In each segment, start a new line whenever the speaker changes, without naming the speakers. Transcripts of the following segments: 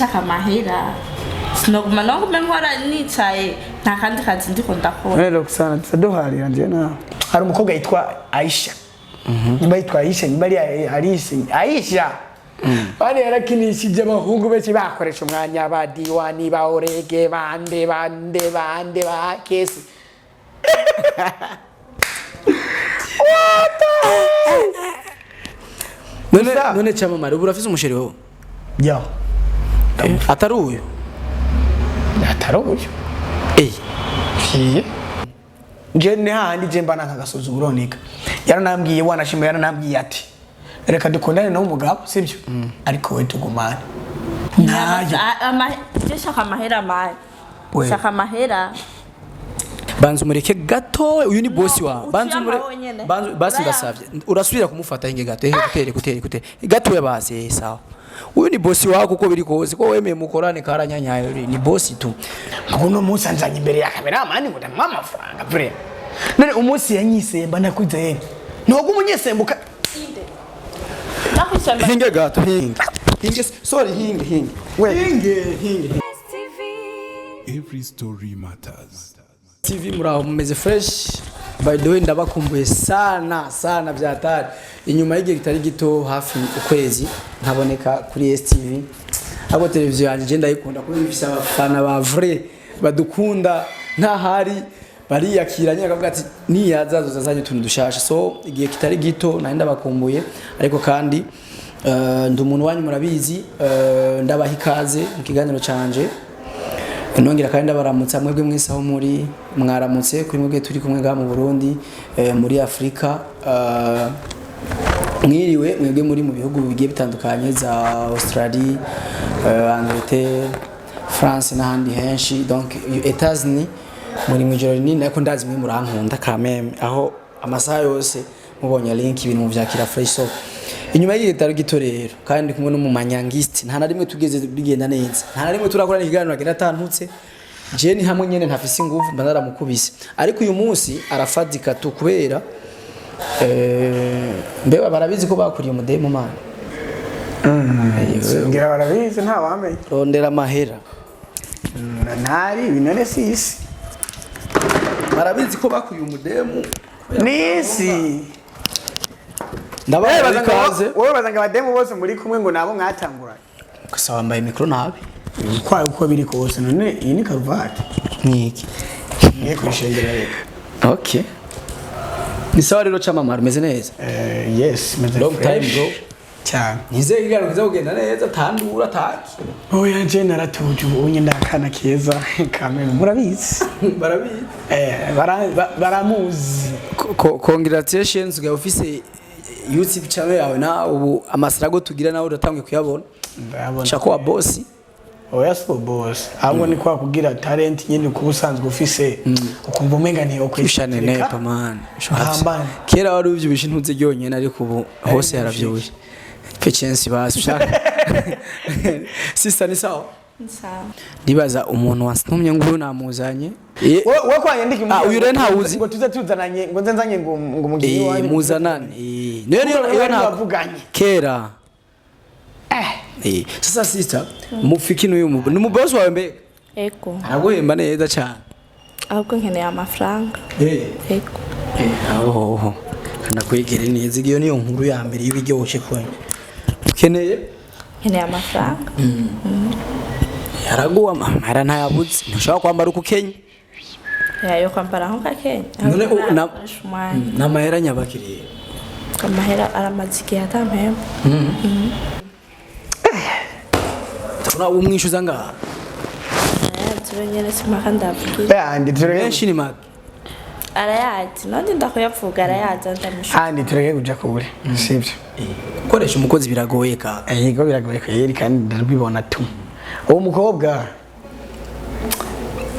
Nshaka amahera, sinoguma nogume nkora nicaye, nta kandi kazi ndiko ndakora.
None Roxana, tuduharira nje nawe. Hari umukobwa yitwa Aisha, nimba yitwa Aisha, nimba ari Alice, Aisha bari yarakinishije abahungu benshi, bakoresha umwanya ba diwani, ba orege, bande bande bande ba kesi. What the hell?
None
Gusa-
none Camamare, ubu urafise umuchéri wowe?
Yo.
Atari uyu?
Atari uyu.
Eh.
Nje ni hahandi je mba nankagasuzuguro nika yaranambwiye, wanashima, yaranambwiye ati reka dukundane n'umugabo, sibyo? Ariko we tugumane ntayo.
Je shaka amahera mani.
We.
Shaka amahera.
Banza umureke gato, uyu ni bosi wawe. Banza
uciyama
umure
wenyene.
Banza basi.
Urayama.
Ndasavye, urasubira kumufata hinge gato. Eh, gutere gutere gutere gato basi. Eh, sawa, uyu ni bosi wawe kuko biri kose ko wemeye mukorane karanyanyaye, ni bosi tu.
Ngo uno munsi anzanye imbere ya cameraman ngo ndamuha amafaranga, vrai? None umunsi yanyisemba nakuze yene ntoga umunyesembuka.
Nakwishyamba.
Hinge gato, hinge hinge, sorry, hinge hinge.
We.
Hinge hinge.
Every story matters.
TV, muraho, mumeze fresh? By the way, ndabakumbuye sana sana byatari. Inyuma y'igihe kitari gito, hafi ukwezi ntaboneka kuri STV, ahubwo televiziyo yanjye je ndayikunda kuko ifise abafana ba vrai badukunda, ntahari bariyakira nyine akavuga ati niyaza azanye utuntu dushasha. So igihe kitari gito nari ndabakumbuye, ariko kandi ndi umuntu wanyu murabizi. Ndabaha ikaze mu kiganiro canje, nongera kandi ndabaramutsa mwebwe mwese aho muri. Mwaramutse kuri mwebwe turi kumwe ngaha mu Burundi, muri Afrika, mwiriwe mwebwe muri mu bihugu bigiye bitandukanye za Australie, Angleterre, France n'ahandi henshi, donc Etats-Unis, muri mu ijoro rinini, ariko ndazi mwe murankunda quand même, aho amasaha yose mubonye link ibintu muvyakira fresh. So inyuma y'igihe kitari gito rero kandi ndi kumwe n'umumanyangiste, nta na rimwe tugeze bigenda neza, nta na rimwe turakorana ikiganiro agenda atantutse. Je ni hamwe nyene ntafise inguvu mba naramukubise, ariko uyu munsi arafadika tu kubera mbewe barabizi ko bakuriye umudemu mana.
Ngira barabizi, nta wamenya.
Rondera amahera.
Ntari ibinone si isi.
Barabizi ko bakuriye umudemu.
Ni isi.
Ndabaha ikaze.
Wowe bazanga abademu bose muri kumwe ngo nabo mwatanguranye.
Gusa wambaye mikro nabi.
Kwa uko biri kose, none iyi ni karuvati?
Niki?
Ngiye kwishengera reka.
Okay, ni sawa rero. Camamara, umeze neza?
Yes, meze
Long time,
fresh.
bro.
Cyane.
Nizeye ikiganiro kiza kugenda neza, tandura taki.
Oya, nje naratuje ubu unye, ndakana keza kameme, murabizi.
Barabizi.
Baramuzi.
Congratulations, ugaye ufise YouTube channel yawe, na ubu amasirago tugira nawe uratangiye kuyabona.
Ndayabona.
Shako wa boss.
Oya, si boss, ahubwo ni kwa kugira talent nyine, kuba usanzwe ufise ukumva umenga ni
Ushane nepa man.
Hambane.
Kera wari uvyibushe ntuze ryonyene, ariko ubu hose yaravyibushe. Pe chance basi ushaka. Sister, ni sawa?
Sawa.
Ndibaza umuntu wantumye ngo namuzanye.
Wowe kwanyandika.
Ah, uyu rero ntawuzi.
Ngo tuze tuzananye, ngo nze nzanye ngo mugiye iwanyu.
Muzanane. Niyo niyo iyo nta
Bavuganye.
Kera. Sasa sister, mufiki n'uyu mu ni umuboss wawe mbega?
Ego.
Araguhemba neza cyane.
Ahubwo nkeneye amafaranga. Ego.
Aho ndakwegere neza, iyo niyo nkuru ya mbere y'ibiryoshe kwenye ukeneye.
Nkeneye amafaranga.
Yaraguha amahera, ntayabuze, ntushobora kwambara uko ukenye.
Yo kwambara nko kakenya.
None
umwanya.
N'amahera nyabakiriye.
Amahera aramaze igihe atampemba.
Ndabona umwishyuza ngaha.
Arayazi wenyene, simpaka ndavugira.
Andi tureke.
Benshi ni make.
Arayazi nandi ndakuyavuga, arayazi ndamwishyura.
Andi tureke kuja kure, sivyo?
Gukoresha umukozi biragoye ka.
Yego, biragoye kweri, kandi ndabibona tu. Uwo mukobwa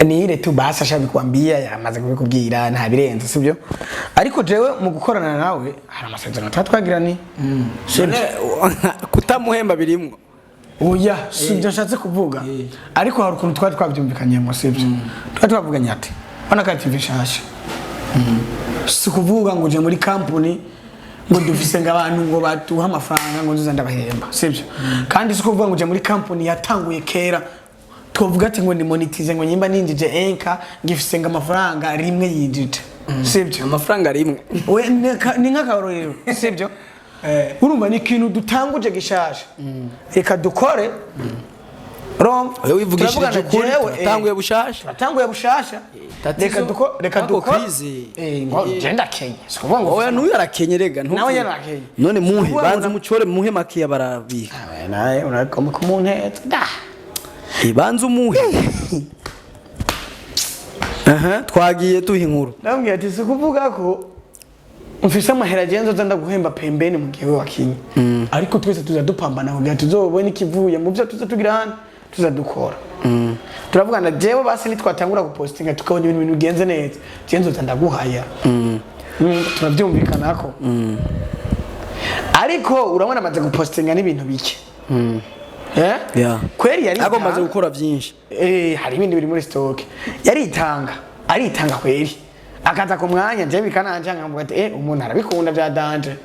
ni ile tu basi ashabikwambia, yamaze kubikubwira, nta birenze, sibyo? Ariko jewe mu gukorana nawe hari amasezerano tuba twagiranye, sibyo?
None kutamuhemba birimwo?
Oya, sibyo nshatse kuvuga, ariko hari ukuntu twari twabyumvikanyemo, sibyo? Twari twavuganye ati bona ka TV nshasha, si kuvuga ngo uje muri kampuni. Ngo dufise ngo abantu ngo baduha amafaranga ngo nzuza ndabahemba, sibyo? Kandi si ukuvuga ngo uje muri company yatanguye kera, twovuga ati ngo ni monetize, ngo nyimba ninjije enka ngifise ngo amafaranga rimwe yinjije, sibyo?
Amafaranga rimwe.
We, ni nk'akarorero, sibyo? Urumva ni ikintu dutanguje gishasha, reka dukore. Urumva?
Wewe wivugishirije
Turavugana
ukuri,
jewe,
turatanguye bushasha.
Turatanguye bushasha.
Tatizo,
Reka duko, reka
ako
dukore.
crise.
Ngo je ndakenye, si ukuvuga ngo
Oya, n'uyu arakenye rega.
Nawe nyene arakenye.
None muhe
Kuvuga ngo
banza umucore, muhe makiya barabika.
Ah, nawe uragomba kumunteza da.
Banza umuhe. Aha twagiye tuha inkuru.
Ndamubwira ati si ukuvuga ko mfise amahera agenza nzoza ndaguhemba pembeni mu gihe we wakinye, ariko twese tuza dupambana kugira tuzobone ikivuye mu byo tuza tugira hano, tuza dukora. Turavugana jewe, basi nitwatangura gupostinga tukabona ibintu bigenze neza, je nzoza ndaguhaya. Turabyumvikanako. Ariko urabona amaze gupostinga n'ibintu bike. Eh?
Yeah.
Kweri yari
Ariko maze gukora byinshi.
Hari ibindi biri muri stock. Yaritanga, aritanga kweri, akaza ku mwanya, je bikananje nkavuga ati umuntu arabikunda bya danger,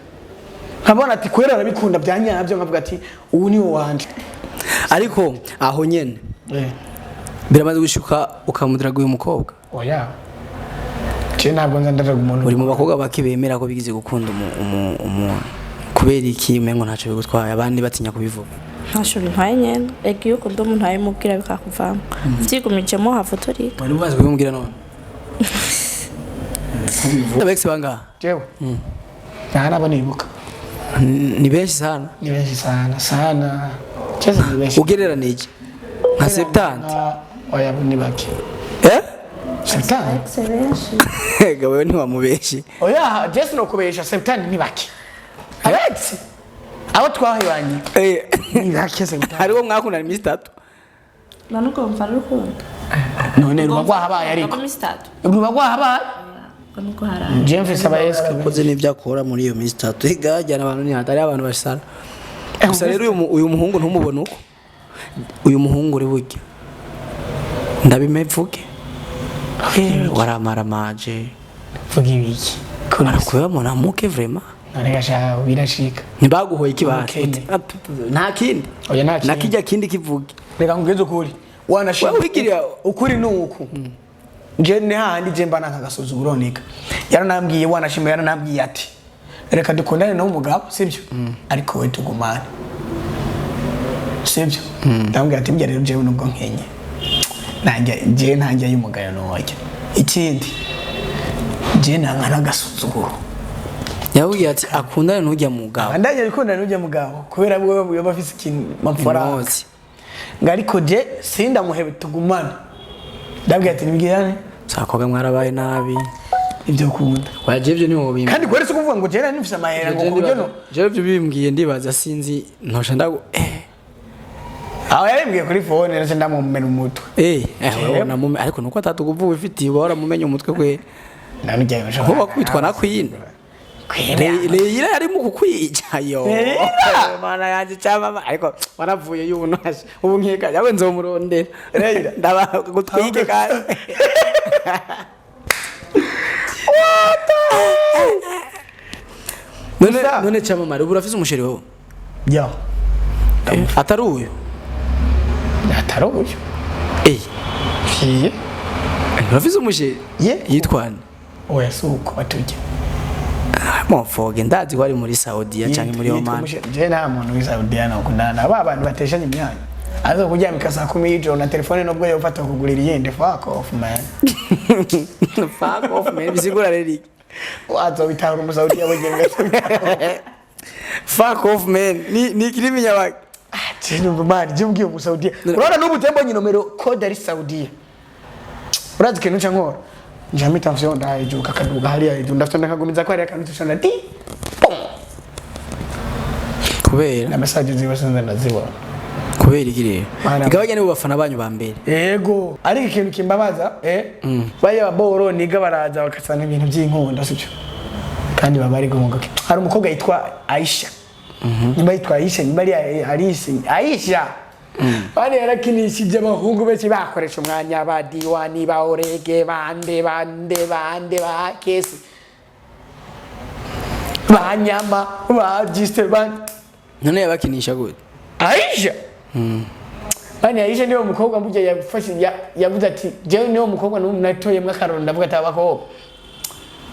nkabona ati kweri arabikunda bya nyabyo, nkavuga ati ubu ni wanje.
Ariko aho nyene biramaze gushuka ukamudiraga uyu mukobwa?
Oya, je ntabwo nza ndaraga umuntu.
Uri mu bakobwa bake bemera ko bigize gukunda umuntu. Kubera iki umengo ntacyo bigutwaye, abandi batinya kubivuga?
Ntacyo bintwaye nyene. Ega iyo ukunda umuntu abimubwira bikakuvamo, vyigumijemo hava uturika.
Wari umaze kubimubwira none? Abex bangaha?
Jewe nta nabo nibuka.
Ni benshi sana.
Ni benshi sana sana, cheze ni benshi.
Ugereranije nka 70?
Oya, ni bake.
Eh?
70?
Benshi.
Ega wewe ntiwamubeshi.
Oya, je sinokubesha, 70 ni bake. Alex abo twahibanye ni bake, 70.
Hariwo mwakundana iminsi 3?
None ubwo mva ari urukundo?
None ruba rwahabaye, ariko
iminsi 3.
Ruba rwahabaye.
Ubwo nubwo haraye.
Je mfise aba eske
Akoze n'ibyo akora muri iyo minsi 3. Ega hajyana abantu ni hatari, abantu basara. Gusa rero uyu muhungu ntumubona uko uyu muhungu uri burya, ndabimevuge, waramaramaje.
Vuga ibiki?
Arakubona muke vraiment.
None gasha birashika.
Ntibaguhoye ikibasi?
Ubukene.
Nta kindi?
Oya, nta kindi.
Na kijya kindi kivuge.
Reka nkubwize ukuri, wanashima.
Wewe wigiriye-
Ukuri ni uku, nje ni hahandi je mba nankagasuzuguro nika yaranambwiye, wanashima yaranambwiye ati reka dukundane n'umugabo, sibyo? Ariko we tugumane, sibyo? Ndamubwira ati mbya rero jewe nubwo nkenye nanjye je ntanjye y'umugayo nojya, ikindi je nanka n'agasuzuguro.
Yababwiye ati akundane n'ujya mugabo.
Ndajya gukundana n'ujya mugabo kubera bwe baba bafise ikintu amafaranga.
Inoti.
Ngo ariko je sindamuhebe, tugumane. Ndabwira ati nibwirane.
Sakobwa mwarabaye nabi.
Ibyo kunda.
Oya, je ibyo ntiwobimba.
Kandi kweri si ukuvuga ngo je nari nifise amahera ngo ku buryo no
Jewe ibyo bimbwiye ndibaza, sinzi ntosha ndagu
Aho yarimbwiye kuri phone nase ndamumena umutwe.
Wewe namume, ariko nuko atatukuvuga ufitiye uba waramumenye umutwe kwe.
None
Nkuba kwitwa na Queen. Leila yari mu kukwica yo.
Leila!
Mana yanjye cyamama, ariko waravuye y'ubu ubu nkeka yawe nzomurondera.
Leila.
Ndaba gutwike kandi. None
Gusa-
none cyamamare, ubu urafise umusheri wowe?
Yo.
Atari uyu?
Atari uyu.
Eh,
Kiye.
urafise umusheri?
Ye.
Yitwa nde?
Oya, si uko batujya.
Mofoge ndazi ko ari muri Saudiya canke muri Oman.
Je nta muntu w'i Saudiya nokundana, ba bantu bateshanye imyanya aza kuryamika saa 10 y'ijoro na telefone nubwo yofata kugurira iyindi, fuck off man.
Fuck off man bisigura rero iki?
Wazobitahura umusaudiya bugenga.
Fuck off man ni kirimi nyabaki.
Numva mani je ubwiye umusaudiya, urabona n'ubu tembo nomero code ari Saudiya, urazi ikintu nca nkora? Nca mpita mfyonda hejuru kakaduga hariya hejuru, ndafyonda nkagumiza ko hariya akantu tushonda ti pum.
Kubera
Na message ziwe sinzi ndazibona.
Kubera iki rero?
Bana-
Igabanya nibo bafana banyu ba mbere.
Yego, ariko ikintu kimbabaza, baya boro niga baraza bakasana ibintu by'inkunda, sibyo? Kandi baba bari guhunga. Hari umukobwa yitwa Aisha, nimba yitwa Aisha, nimba ari Alice, Aisha bari yarakinishije abahungu benshi bakoresha umwanya, ba diwani, ba orege, bande bande bande ba kesi. Ba Nyama, ba Giste, ba
None yabakinisha gute?
Aisha. Bani Aisha niwe mukobwa mburya yafashe, yavuze ati jewe niwe mukobwa natoyemwo akarondo, ndavuga ati abakobwa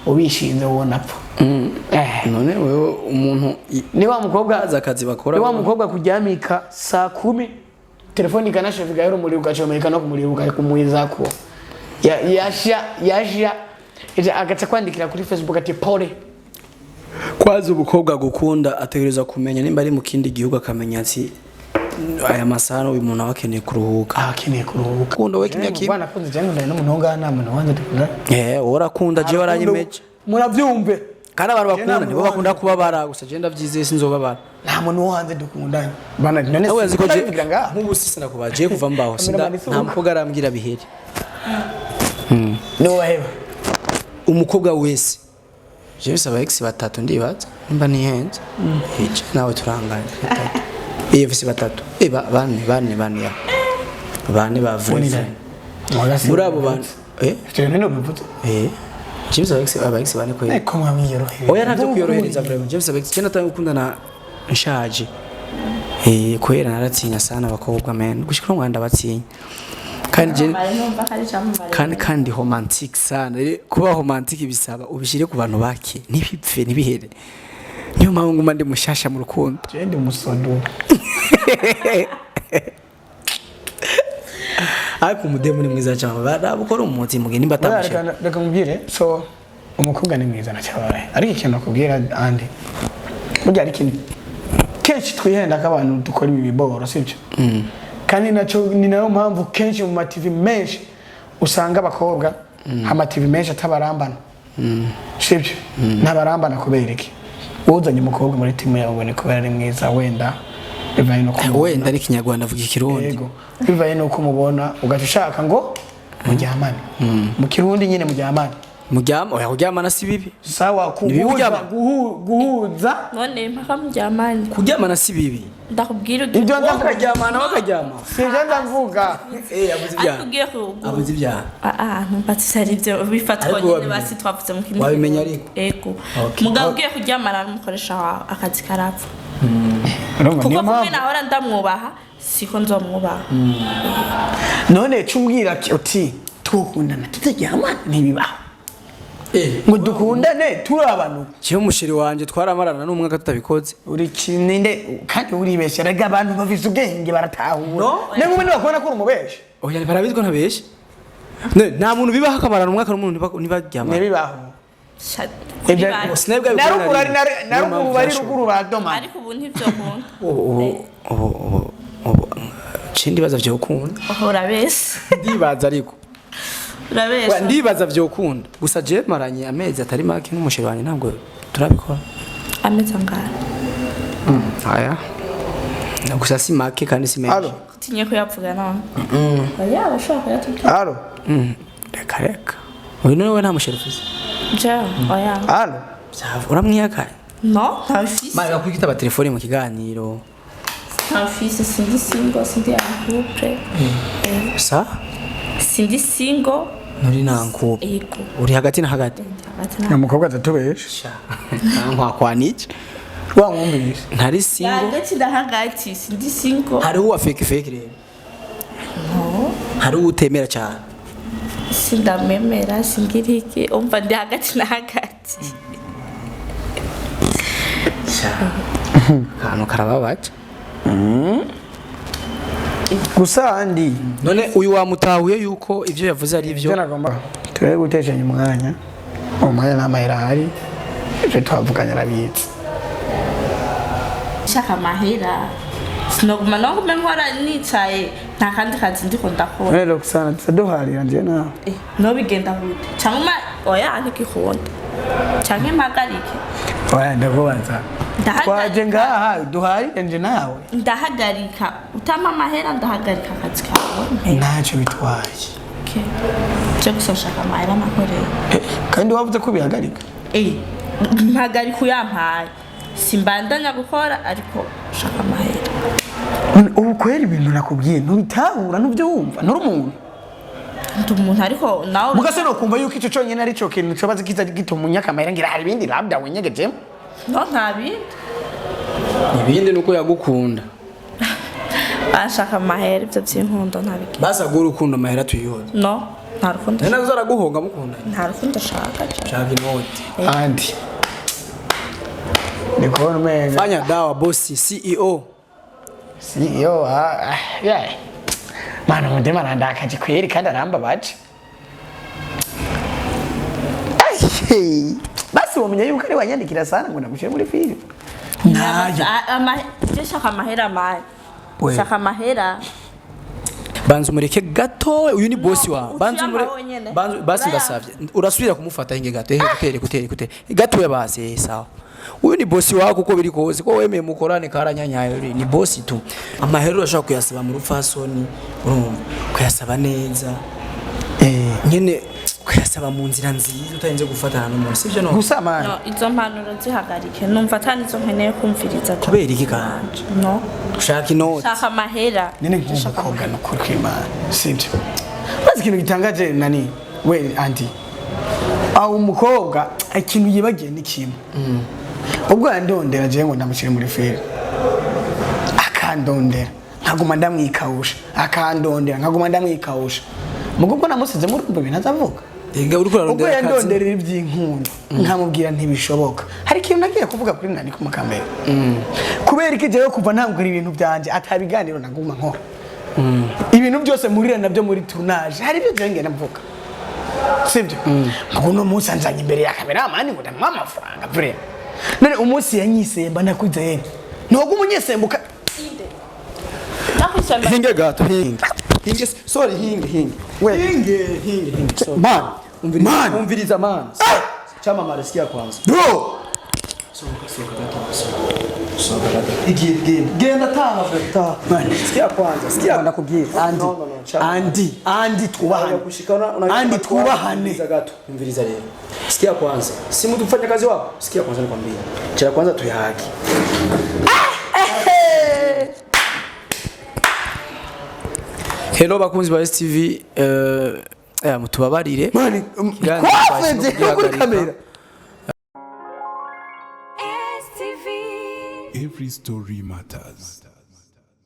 ubishinze ubona apfa.
None wewe umuntu
Ni wa mukobwa
azi akazi bakora.
Ni wa mukobwa kuryamika saa 10, telefoni ikanasha, igahera umuriro, ugacomeka no kumuriro ukakumwizako. Yasha yasha ija agaca kwandikira kuri Facebook ati pole.
Kwaza umukobwa gukunda ategereza kumenya nimba ari mu kindi gihugu, akamenya ati aya masaha uyu muntu aba akeneye kuruhuka.
Akeneye kuruhuka.
Ukunda we kimya kimwe.
Bwana kunze cyangwa ndari n'umuntu ngaha, nta muntu wanze dukunda.
Eh, wowe urakunda, jewe waranyemeje.
Murabyumve.
Kandi abantu
Jewe
bakunda
nta
nibo
muntu
bakunda
wanze.
kubabara gusa. Je ndavyizeye sinzobabara.
Nta muntu wo hanze dukundanye bana. None
Nawe azi ko je
ndabivugira ngaha.
Nk'ubu sisi nakuba je kuva mbaho sinda
Cameraman si
nta
uko.
mukobwa arambwira bihere.
Niwe waheba.
Umukobwa wese je bisaba ex batatu, ndibaza nimba nihenze. Je nawe turanganye batatu, iyo visi batatu, bane, bane, bane, ya bane ba vrai vrai. Muri abo bantu
Ibyo bintu bivuze.
Je bisaba ex, aba ex bane ko.
Ko mwamwiyorohereza.
Oya, ntavyo kwiyorohereza vraiment. Je bisaba ex, je natangiye gukundana nshaje, kubera naratinya sana abakobwa man, gushika no mwanda batinya kandi je
Mare numva ko ari icyamamare.
Kandi romantic sana. Rero kuba romantic bisaba ubishire ku bantu bake, ntibipfe, ntibihere. Niyo mpamvu nguma ndi mushasha mu rukundo.
Je ndi umusodo.
Ariko umudemu ni mwiza cyane, barabukora umuti mugihe nimba atamushe.
Reka nkubwire, so umukobwa ni mwiza nacyabaye, ariko ikintu nakubwira andi, burya hari ikintu kenshi twihenda ko abantu dukora ibi biboro, sibyo? Kandi nacyo ni nayo mpamvu kenshi mu ma TV menshi usanga abakobwa, ama TV menshi atabarambana, sibyo? Ntabarambana kubera iki? Uzanye umukobwa muri timu yawe ngo ni kubera ari mwiza, wenda bivanye n'uko umubona.
Wenda ari Ikinyarwanda, avuga Ikirundi.
Yego, bivanye n'uko umubona ugaca ushaka ngo muryamane, mu Kirundi nyine muryamane.
Muryama, oya, kuryamana si bibi.
Sawa.
Ni bibi
Kuguza
kuryama?
Guhuza.
None mpaka muryamane.
Kuryamana si bibi.
Ndakubwira ugiye.
Ibyo ndavuga.
Bakaryamana, bakaryama.
Si ibyo ndavuga.
Avuze
Ariko
ibyaha.
ugiye kugu
Avuze ibyaha.
Ah, numva tutari ibyo bifatwa
Ariko
nyine.
wabimenya.
Basi twavuze mu kindi.
Wabimenya ariko?
Ego.
Okay.
Mugabo ugiye kuryamana n'umukoresha wawe, akazi karapfa.
Urumva,
Kuko
niyo
kumwe
mpamvu
nahora ndamwubaha siko nzomwubaha.
None cumbwira uti tukundana tutaryamana ntibibaho, ngo dukundane turi abantu.
Jewe umusheri wanje twaramarana n'umwaka tutabikoze.
Uri kininde kandi uribeshya. Rega abantu bafise ubwenge baratahura.
No.
Niba umwe ntibakubona ko uri umubeshi.
Oya, barabizwa, ntabeshe. Ne, nta muntu bibaho akamarana umwaka n'umuntu ntibaryamana.
Ntibibaho.
Kuri
Ibyo-
bane.
Sinebwa
Na ruguru ari na
Niyo
ruguru
mpamvu
bari
byashoboka.
ruguru ba domani.
Ariko ubu ntivyokunda.
Ubu je ndibaza vyokunda.
Urabesha.
Ndibaza ariko.
Urabesha.
Ndibaza vyokunda gusa. Je maranye amezi atari make n'umusheri wanje, ntabwo turabikora.
Amezi angahe?
Aya gusa si make kandi si menshi.
Alo.
Utinye kuyavuga none? Oya, bashobora kuyatubwira.
Alo.
Reka reka, uyu none we nta musheri ufise?
Jewe oya.
Alo.
Vyava, uramwiyakaye.
No, ntabifise.
Mara kwitaba telefone mu kiganiro.
Ntabifise, sindi single, sindi en couple.
Sa?
Sindi single.
Nturi nankuba?
Yego.
Uri hagati na hagati.
Hagati na
Umukobwa atatubesha.
Nkwakwaniki.
Wamwumvise.
Ntari single.
Hagati na hagati, sindi single.
Hariho uwa fake fake rero. Hariho utemera cyane.
Sindamemera, singira iki, umva ndi hagati na hagati.
Akantu karababaje.
Gusa andi
None uyu wamutahuye yuko ibyo yavuze ari
ibyo
ibyo?
nagomba turebe guteshanya umwanya, uwo mwanya nta mahera ahari, ibyo twavuganye arabitse.
Nshaka amahera, sinoguma nogume nkora nicaye, nta kandi kazi ndiko ndakora.
Rero Roxana, tuzaduharira njye nawe.
Nobigenda gute? Cyangwa oya, ntigikunda, canke mpagarike.
Oya, ndakubaza. Twaje
Ndahagarika.
ngaha duharire nje nawe.
Ndahagarika, utampa amahera ndahagarika akazi kawe.
Ntacyo bitwaye.
Okay. Je gusa nshaka amahera nakoreye.
Kandi wavuze ko ubihagarika.
Mpagarika uyampaye, simbandanya gukora, ariko nshaka amahera.
None ubu kwera ibintu nakubwiye ntubitahura, ntubyumva, nturi umuntu?
Ndi umuntu, ariko nawe
Mugase no kumva yuko icyo cyonyine ari cyo kintu coba kiza gituma unyaka amahera, ngira hari ibindi labda winyegejemo.
No, nta bindi.
Ibindi nuko yagukunda.
Bashaka amahera, ibyo by'inkundo ntabigira.
Basaga urukundo, amahera tuyihoze.
No, nta rukundo.
Nari nazo araguhonga mukunda.
Nta rukundo ashaka cyane.
Shaka inoti.
Andi ndi kubona umenga
Fanya dawa, bosi CEO.
CEO, yeah. Mana, umudema arandakaje kweri kandi arambabaje. Ai, basi wamenya yuko ari wanyandikira sana ngo ndamushyire muri filime nayo.
Je shaka amahera maye.
We.
Shaka amahera.
Banza umureke gato, uyu ni bosi wawe. Banza
Uciye
umure
wenyene.
Banza basi.
Uraya.
Ndasavye urasubira kumufata hinge gato, kutere kutere kutere gato basi, sawa. Uyu ni bosi wawe kuko biri kose ko wemeye mukorane karanyanyayo, ni bosi tu. Amahera urashobora kuyasaba mu rupfasoni, urumva, kuyasaba neza nyene, kuyasaba mu nzira nziza utarinze gufatana n'umuntu, sivyo? No.
Gusa man.
No, izo mpanuro zihagarike, numva atari izo nkeneye kumviriza.
Kubera iki kandi?
No.
Ushaka inoti.
Shaka amahera.
Nyine nk'umukobwa ni ukuri kw'Imana, sibyo? Maze ikintu gitangaje nani we andi aho umukobwa ikintu yibagiye ni kimwe. Ubwo yandondera jewe ngo ndamushyire muri filime, akandondera nkaguma ndamwikawusha, akandondera nkaguma ndamwikawusha, mugo ubwo namusize muri ubwo bintu azavuga.
Ega uriko
Ubwo
urarondera akazi.
yandonderera iby'inkundo nkamubwira ntibishoboka. Hari ikintu nagiye kuvuga kuri nani ku makamera. Kubera iki jewe kuva ntangura ibintu byanje atabiganiro naguma nkora ibintu byose murira nabyo muri tournage, hari ibyo jewe ngenda mvuga, sibyo? Ngo uno munsi anzanye imbere ya cameraman ngo ndamuha amafaranga, vrai? None umunsi yanyisemba nakuze yene ntoga umunyesembuka.
Nakwishyamba.
Hinge gato, hinge hinge, sorry, hinge hinge.
We.
Hinge hinge hinge, sorry.
Man.
Umviriza.
Man.
Umviriza man, chamamare, sikia kwanza.
Bro.
Sohoka, sohoka gato, sohoka, sohoka gato. Igiye, genda, genda, taha vre, taha.
Man.
Sikia kwanza, sikia.
Ndakubwira Andi.
No, no, no, chamamare.
Andi, Andi, twubahane.
Kushikana.
Andi, twubahane.
Umviriza gato, umviriza rero, sikia kwanza. Si mtu mfanya kazi wako, sikia kwanza nikwambie. Cha kwanza tuyahaki. Hello bakunzi ba STV, mutubabarire.
Man,
Ikiganiro
twafeze
twahisemo
kuri
kugihagarika.
kamera.
STV.
Every story matters.